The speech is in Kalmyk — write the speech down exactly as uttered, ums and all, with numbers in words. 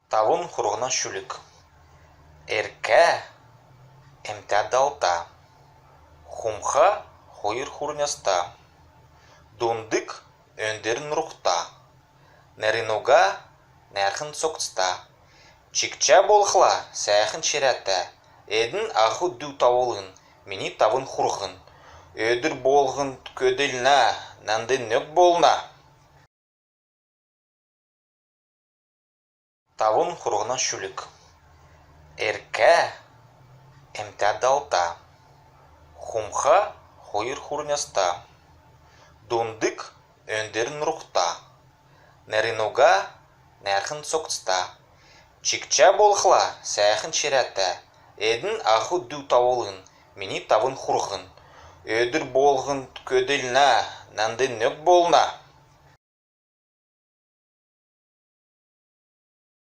Тавн хурһна шүлг. Эркә, эмтә далта. Хумха, хойр хурняста. Дундк, өндр нурһта. Нерн уга, нәрхн цогцта. Чигчә болхла, сәәхн чирәтә. Эдн ах дү тавулн, мини тавн хурһн. Өдр болһн көдлнә, нанд нөкд болна. Тавн хурһна шүлг. Эркә, эмтә далта. Хумха, хойр хурняста. Дундк, өндр нурһта. Нерн уга, нәрхн цогцта. Чигчә болхла, сәәхн чирәтә. Эдн ах дү тавулн, мини тавн хурһн. Өдр болһн көдлнә, нанд нөкд болна.